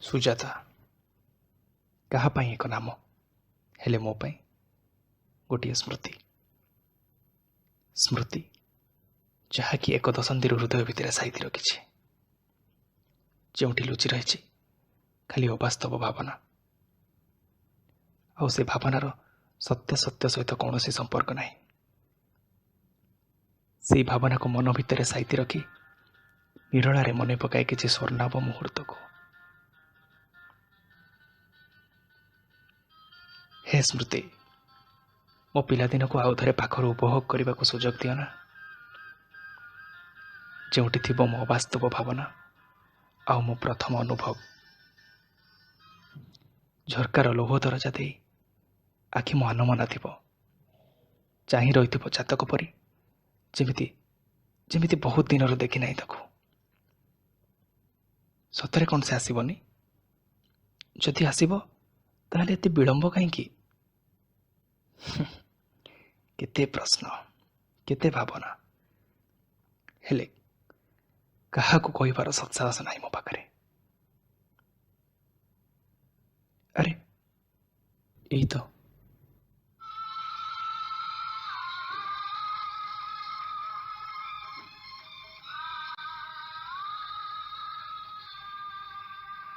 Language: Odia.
ସୁଜାତା କାହା ପାଇଁ ଏକ ନାମ, ହେଲେ ମୋ ପାଇଁ ଗୋଟିଏ ସ୍ମୃତି। ସ୍ମୃତି ଯାହାକି ଏକ ଦଶନ୍ଧିରୁ ହୃଦୟ ଭିତରେ ସାଇତି ରଖିଛି, ଯେଉଁଠି ଲୁଚି ରହିଛି ଖାଲି ଅବାସ୍ତବ ଭାବନା, ଆଉ ସେ ଭାବନାର ସତ୍ୟାସତ୍ୟ ସହିତ କୌଣସି ସମ୍ପର୍କ ନାହିଁ। ସେଇ ଭାବନାକୁ ମନ ଭିତରେ ସାଇତି ରଖି ନିରଳାରେ ମନେ ପକାଏ କିଛି ସ୍ୱର୍ଣ୍ଣାଭ ମୁହୂର୍ତ୍ତକୁ। ହେ ସ୍ମୃତି, ମୋ ପିଲାଦିନକୁ ଆଉ ଥରେ ପାଖରୁ ଉପଭୋଗ କରିବାକୁ ସୁଯୋଗ ଦିଅ ନା, ଯେଉଁଠି ଥିବ ମୋ ଅବାସ୍ତବ ଭାବନା ଆଉ ମୋ ପ୍ରଥମ ଅନୁଭବ। ଝରକାର ଲୌହ ଦରଜା ଦେଇ ଆଖି ମୋ ଆନମନା ଥିବ, ଚାହିଁ ରହିଥିବ ଚାତକ ପରି, ଯେମିତି ଯେମିତି ବହୁତ ଦିନରୁ ଦେଖିନାହିଁ ତାକୁ। ସତରେ କ'ଣ ସେ ଆସିବନି? ଯଦି ଆସିବ ତାହେଲେ ଏତେ ବିଳମ୍ବ କାହିଁକି? କେତେ ପ୍ରଶ୍ନ, କେତେ ଭାବନା, ହେଲେ କାହାକୁ କହିବାର ସତ୍ସାହସ ନାହିଁ ମୋ ପାଖରେ। ଆରେ, ଏଇ ତ